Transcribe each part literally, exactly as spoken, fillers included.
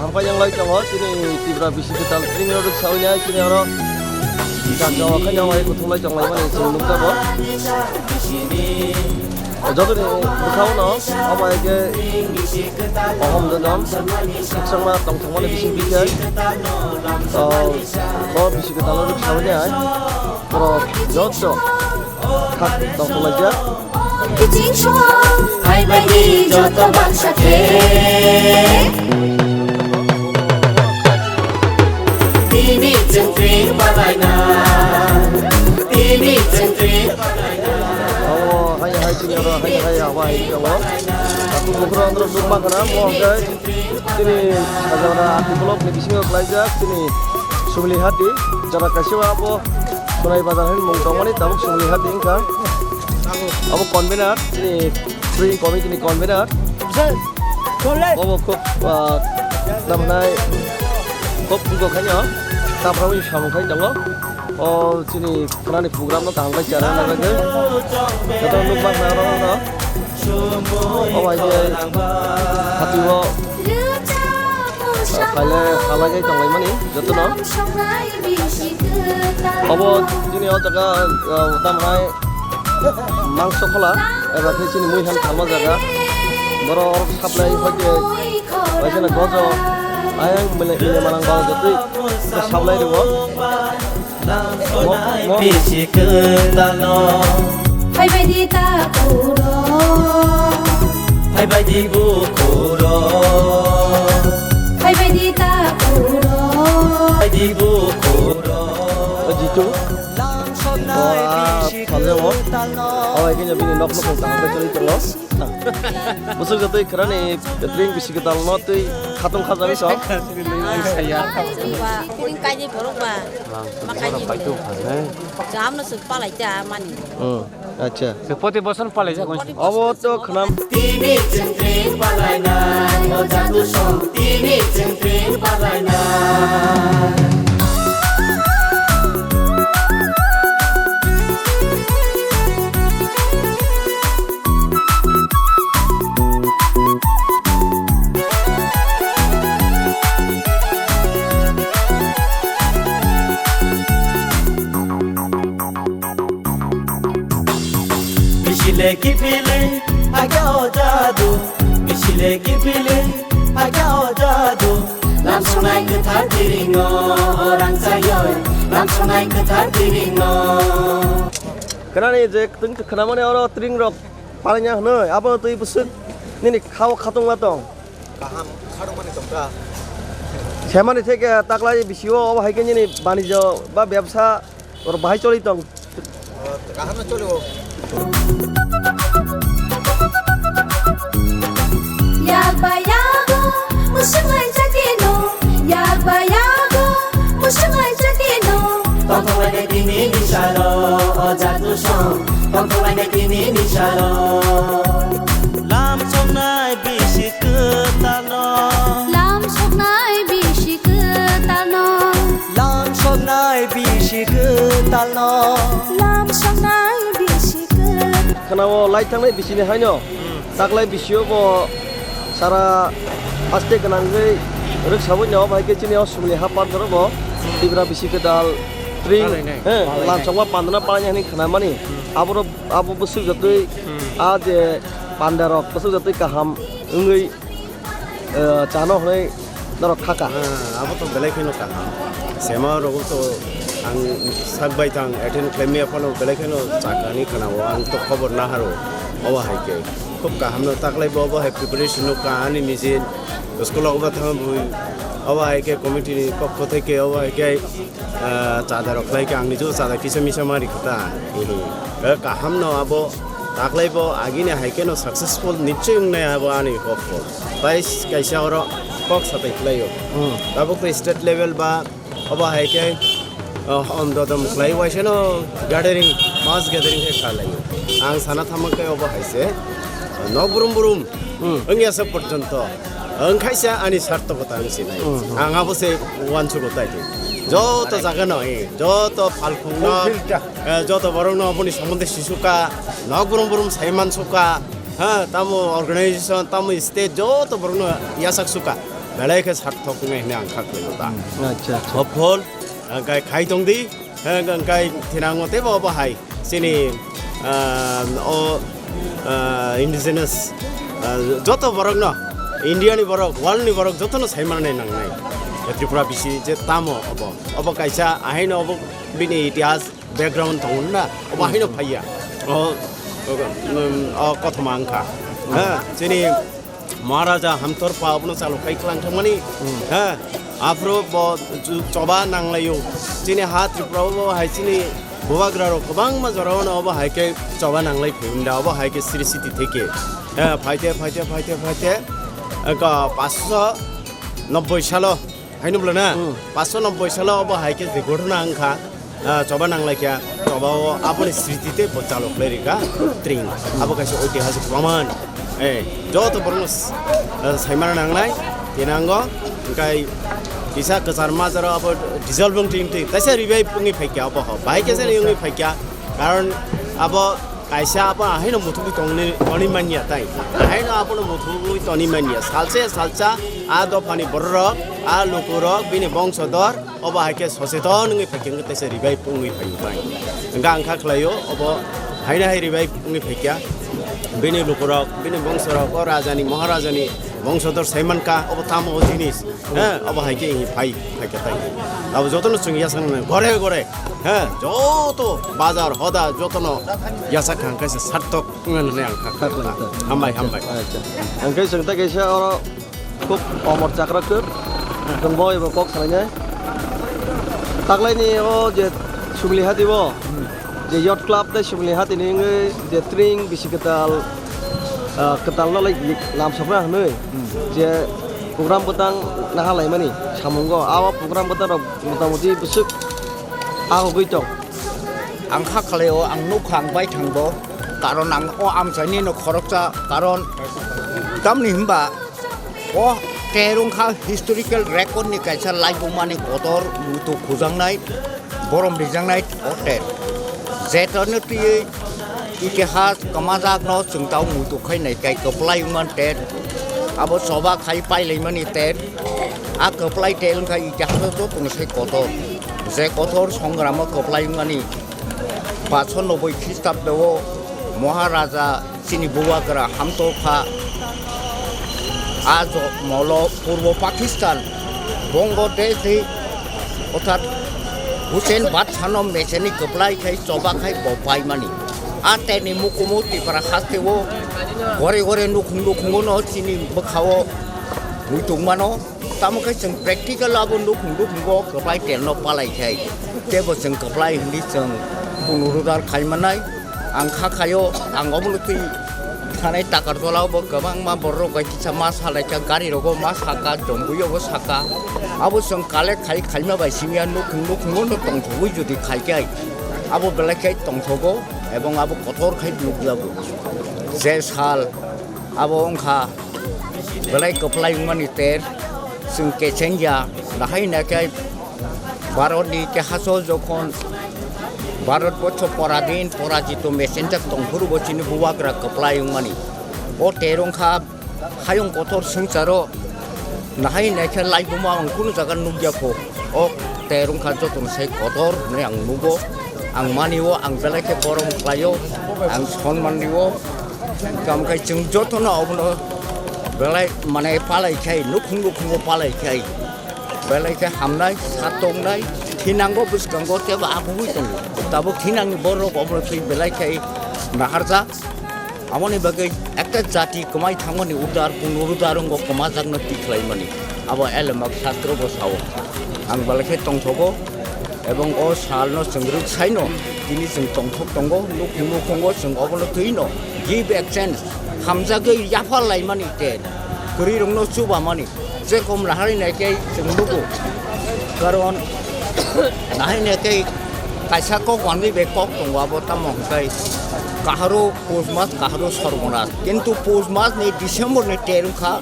Hampai yang lai tongo, chini Tripura bisi kwtal tring rok sawi nai, chini oro jat jat khaino hai kuthum lai tong lai mani chwng nukjago. Joto ni bwkhao no, omo hai khe ohom dodom, khakchangma tongthokmani bising bikhai. O, bo bisi kwtal rok sawi nai, borok joto. Thak tongthoklaijak. Kiching song, hai bai di joto bangsa khe. Tini chwng tring palaina, tini chwng tring palaina. Omo hai hai chini oro hai hai abai tongo. Aku bukhro andro nukma khana mo hwnkhe. Chini Hajara R D block ni bisingo klaijak chini Sumli Hati, jora kaisa abo Sonai Bazar hinwi mung tongmani, tabuk Sumli Hati wngkha. Abo convener, chini Spring Committee ni convener. Bobo khub, ah, tamnai khub bugo khaino, taphrawi samung khai tongo. O chini khwnani program no kaham khe chana nang khe. Joto nukma khna oro no. O bai khe hati o, ah, khaile khalai khe tong lai mani joto no. Obo chini o jaga, ah, tamnai mangso khola, eba khe chini mui han tharma jaga. Boro supply hoi khe, bai kheno gojo, ayang mile, mile manang ba jotoi supply rwo. Mo, mo. Bisi kwtal no. Phaibai di ta kuro. Phaibai di bu kuro. Phaibai di ta kuro. Phaibai di bu kuro. O Jitu. Wah, phalya mo. O, ekhe bini nok nok tang bai chori tongo. Bwswk jotoi khwnani drink bisi kwtal no twi khatong khajagwi song. Ba, kuring kainwi borok ba. Ma kainwi borok. Jam no suk palai ta mani. Hmm, acha. Poti bosor palai ja. Obo to khwnam. Tini chwng drink palaina, o jadu song, tini chwng drink palaina. Bisile kipili, aga o jadu. Bisile kipili, aga o jadu. Lam sonai kwthar tiringo, orang sayoi. Lam sonai kwthar tiringo. Khwnani je twng khwnamani oro tring rok palanya hwnwi, abo twi bwswk nini khao khatungma tong. Kaham khatungmani tongkha. Semani theke taklai bisio obo hai khe nini banijyo ba bebsa oro bahai choli tong. Kaham no choli o. Yak ba yago, musuk lai chakino. Yak ba yago, musuk lai chakino. Tongthok lai tini ni salo, o jadu song. Tongthok lai tini ni salo. Lam songnai bisi kwtal no. Lam songnai bisi kwtal no. Lam songnai bisi kwtal no. Lam songnai bisi kwtal. Khwnao lai thangnai bisini haino. Hmm. Taklai bisio bo sara aste gwnangwi rwk sabui no, bai khe chini o sumli ha pandoro bo. Hmm. Tibra bisi kwtal tring, palainai, he, palainai. Lam songma pandana palainai hwnwi khwnamani. Hmm. Aboro, abo bwswk jotoi, hmm, a je panda rok bwswk jotoi kaham wngwi, eh, chano hwnwi norok khaka. Ah, abo to belai kheno kaham. Sema rogo to ang sak bai tang attend khlaimya phano belai kheno chakani khwnao, ang to khobor naharo. Obo hai khe khub kaham no taklai bo, obo hai preparation no ka ani nijin school o obo thang bui. Obo hai khe committee ni pokho thai khe obo hai khe ah, chada rok khlai khe ang nijao chada kisa misa mari kho ta. Mhm. Eh, kaham no abo taklai bo agini hai khe no successful nichoi wngnai abo ani kok bo. Tai kaisa oro kok satai khlai o. Hmm. Tabuk to state level ba obo hai khe, oh, om dodom khlai waisa no gathering, mass gathering khe kha lai o. Ang sana thangma khe obo hai se, nok brum brum. Hmm. Wngya se porjonto. Wngkhaisa ani sartokota ang sinai. Hmm, hmm. Ang abo se uansugo tai. Joto jaga no, eh, joto phalkhung no, eh, joto borok no aboni somonde sisuka, nok brum brum sai mansuka, ha, tamo organization, tamo state, joto borok no yasak suka. belai khe sarthok wngnai hwnwi ang kha khlaio ta. Acha, acha. Hopeful, hwnkhe khai tong di, hwnkhe thinango teibo obo hai chini, ah, o, ah, indigenous, ah, joto borokno, India ni borok, world ni borok jotono saimanai nangnai. Tripura bisi je tamo obo, obo kaisa ahaino obo bini itihas background tongo na, obo haino phaiya. O, o, um, o kothoma wngkha. Ha, chini Maharaja Hamtor pa obono chalokhai klang thangmani. Ha, aphuru bo chu-, choba nanglaio. Chini ha Tripura o bo hai chini bubagra rok kwbangma jora o obo hai khe choba nanglai phiyunda, obo hai khe Sri Siti theke. Ha, phaite, phaite, phaite, phaite. Eka paanch sho nobboi salo. Haino bwlana? Hmm. Paanch sho nobboi salo obo hai khe je ghotona wngkha, ah, choba nanglaikha, choba o aboni sriti tei bo chalo khlai rikha tring. Abo kaisa oitihasik proman. Eh, joto borokno s-, ah, saimana nangnai, tini ango, hwnkhe kisa kwchar majaro abo dissolve wng twi, twi, kaisa revive wngwi phaikha obo ho. Bahai khe se wngwi phaikha, karon abo kaisa abo ahaino muthubwi tongni, toni manya tai. Ahaino abono muthubwi toni manya. Salsa, salsa, a dophani bororok, a lukurok, bini bongsodor, obo hai khe soseton wngwi phaikhe wngkhe teisa revive wngwi phaio bai. Hwnkhe ang kha khlaio, obo haino hai revive wngwi phaikha. Bini lukurok, bini bongsorok, o rajani, maharajani bongsodor saimankha, obo tamo o jinis. He, obo hai khe phai, phaikha tai. Abo jotono chwng yasaknani gore gore. He, joto bazar hoda jotono yasakha hwnkhe se sarthok wngwi nani ang kha. Hambai, hambai. Acha. Hwnkhe chwng ta kaisa oro khub omor chakra khe. Chwng bo ebo kok salainai. Taklaini o je Sumli hati bo. Je Yacht Club tei Sumli hatini wngwi je tring bisi kwtal, ah, kwtal no lai lamsokna hwnwi je program bwtang naha laimani samungo. Abo program bwtang rok motamoti bwswk ahogwi tong. Ang kha khalai o, ang nukha, ang bai thang bo, karon ang o amchaini no khoroksa, karon tamni hwnba o ter wngkha historical record ni kaisa laibumani kotor muitu khujaknai, borom rijaknai o ter. Jetorno twiwi itihas kwmajakno chwng tao muitu khai nai kai kwplai wngman ter. Abo choba khai pailaimani ter. A kwplai ter wngkha itihaso jotono sai kotor. Je kotor songramo kwplai wngmani paanch sho nobboi Khristabdo o Maharaja chini bubagra hamtokha. A jo-, molo Purbo Pakistan, Bongo Desh ni, orthat Hussein Badshah no mecheni kwplai khai choba khai bo paimani. A teni mukumu Tipra haste o gore gore nukhung nukhungo no chini bwkha o muitung mano. Tamo khe chwng practical abo nukhung nukhungo kwplai terno palai khai. Tebo chwng kwplai hwnwi chwng punurudar khai manai. Ang kha khaio, ang obono twi thanai Takarjala o bo kwbangma borok bai kisa ma salaikha, gari rogo ma saka, jombuio bo saka. Abo chwng collect khai khaima bai simi ya nukhung nukhungo no tongthogwi jodi khai khai. Abo belai khai tongthogo ebong abo kotor khai nukjago. Je sal abo wngkha belai kwplai wngmani ter, chwng kechengya, nahai naikhe Bharatni itihaso jokhon Bharatborsho poradin porajito mechenjak tongphuru bo chini bubagra kwplai wngmani. O ter wngkha hayung kotor swngcharo nahai naikhe laibuma ang kunu jaga nukya kho. O ter wngkha jotono sai kotor hwnwi ang nugo, ang manio, ang belai khe borom khlaio, ang sonman rio. Tamo khe chwng jotono obono belai mane palai khai, nukhung nukhungo palai khai, belai khe hamnai, satongnai, thinango bwskango tebo abugwi tongo. Tabuk thinangni borok obono twi belai khai naharjak. Aboni bagwi ekta jati kwmai thangmani udar, punurudar wngkha kwmajakno twi khlaimani. Abo elemak shastro bo sao. Ang belai khe tongthogo. Ebong o salno chwng rwksaino tini chwng tongthok tongo, nukhung nukhungo chwng obono twino give exchange hamjagwi yapha laimani tei kwrwirokno chubamani jerokom nahari naikhe chwng nugo. Karon nahari naikhe kaisa kok wanwi bai kok tongo, abo tamo hwnkhe kaharo pus mas kaharo sorbonas, kintu pus mas ni December ni ter wngkha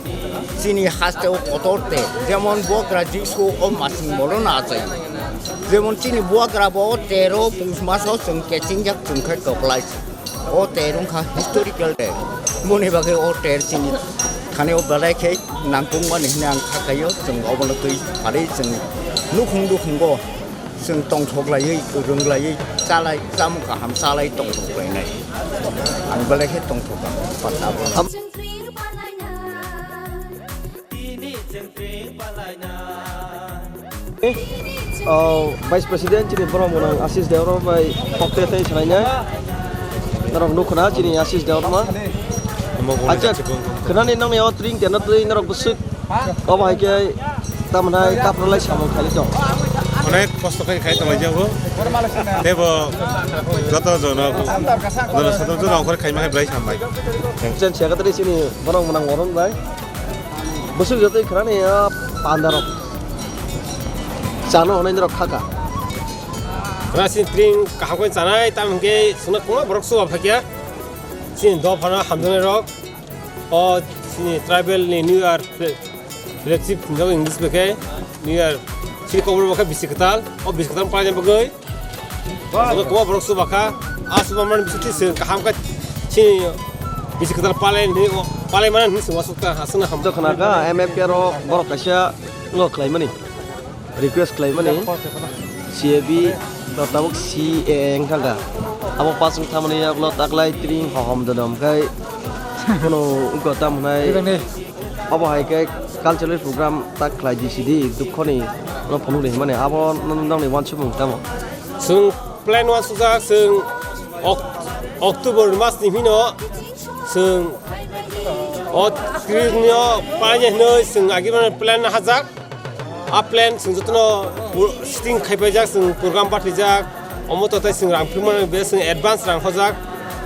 chini haste o kotor ter, jemon bubagra Jisu o masing molo na achai. Jemon chini bubagra bo tero pus maso chwng kechingjak chwng khe kwplai. O ter wngkha historical ter. Moni bagwi o ter chini Ani o belai khe nangkukmani hwnwi ang kha khaio, chwng obono twi pharwi chwng nukhung nukhungo chwng tongthok laiwi, kwrwng laiwi, chalai, chamung kaham chalai tongthok lainai. Ang belai khe tongthok ang pata bo. O, Vice President chini borok mwnang Ashish Debbarma bai kokte tei swlainai. Norok nukho na chini Ashish Debbarma. Acha, khwnani nangni o tring tena twi norok bwswk. Obo hai khe tamnai kaprolai samung khailai tong. Onek kosto khai khai tonglaijak bo. Tei bo joto jono, jono soto jono ongkhor khaima hai belai sambai. Chen secretary chini borok mwnang Waron bai. Bwswk jotoi khwnani a pandarok chano hwnwi norok kha kha. Ora chini tring kaham khe chanai, tamo hwnkhe chwngno kwbangma borok chuba phaikha. Chini dophano hamjaknairok, o chini tribal ni New Year fle-, flagship hwnjago English bai khe New Year. Chini kokborok bai khe bisi kwtal, o bisi kwtal paina bagwi. Obo kwbangma borok chuba kha, a chubamani bisingtwi chwng kaham khe chini bisi kwtal palai hwnwi, palai mani hwnwi chwng uansukha, aswkno hamjak. Khna kha M F K rok borok kaisa ngo khlaimani, request khlaimani, C A B no tabuk C A A wngkha kha. Abo pass wngthamani yagulo taklai tring hohom dodom khai phano wngkha tamo hwnai. Obo hai khe cultural program ta khlai di sidi, dukhoni no phunuk di hwnmani, abo nokni uansukmung tamo? Chwng plan uansukjak, chwng Ok-, October mas ni hino chwng o tring no paina hwnwi chwng agimani plan hajak. A plan chwng jotono sitting khaipaijak, chwng program bathwijak, omo to tei chwng rang phimani be chwng advance rang hojak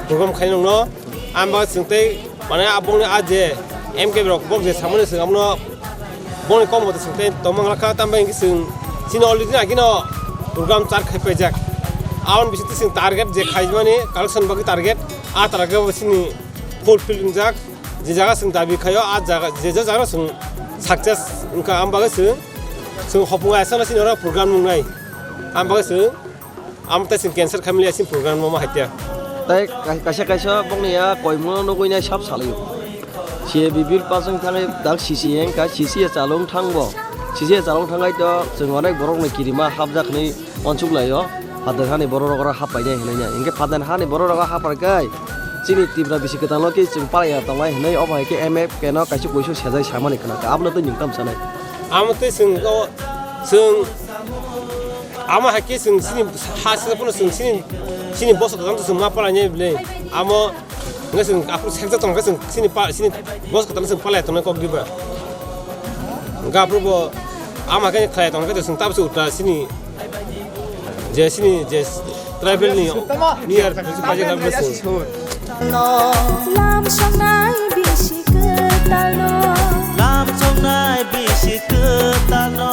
program khainokno. Ang bagwi chwng tei, mane, aboni a je M K rok bok je samani chwng abono boni kok motoi chwng tei tongmang lakha, tambai hwnkhe chwng chini already agino program char khai paijak. Aboni bisingtwi chwng target je khaimani collection bagwi target, a target bo chini fulfill wngjak. Je jaga chwng dabi khaio, a jaga, je je jaga chwng success wngkha, ang bagwi chwng, chwng hopung aisano chini oro program nungnai. Ang bagwi chwng Amo tei chwng cancel khaimani aswk program no ma haitya. Tei kai-, kaisa kaisa bokni ya koimungno nugui nai sab salaio. C A B bill pass wng thangwi dak C C A wngkha, C C A chalo wng thangbo. C C A chalo wng thangwi to chwng onek borokni kirima hapjak hwnwi uansuk laio. Phatar hani borok rok oro hap painai hwnwi ya. Hinkhe phatar hani borok rok hap parkai chini Tripura bisi kwtal no khe chwng palaiya tongnai hwnwi obo hai khe M F K no kaisa kuisu sejai samani khna kha. Abono tei nwng tamo sanai? Amo tei chwng o, chwng Amo hai khe chwng chini ha sida phano chwng chini, chini boss kwtal chwng ma palai nai bwle. Amo hwnkhe chwng aphuru sekjak tong khe chwng chini pa, chini boss kwtal chwng palai tongnai kok diba. Hwnkhe aphuru bo amo hai khe khlai tong khe chwng tabuk se utra chini je chini je tribal ni New Year paijak tabuk se. Lam songnai bisi kwtalno. Lam songnai bisi kwtalno.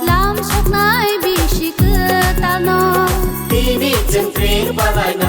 Lam songnai bisi kwtalno. Tini chwng tring palaina.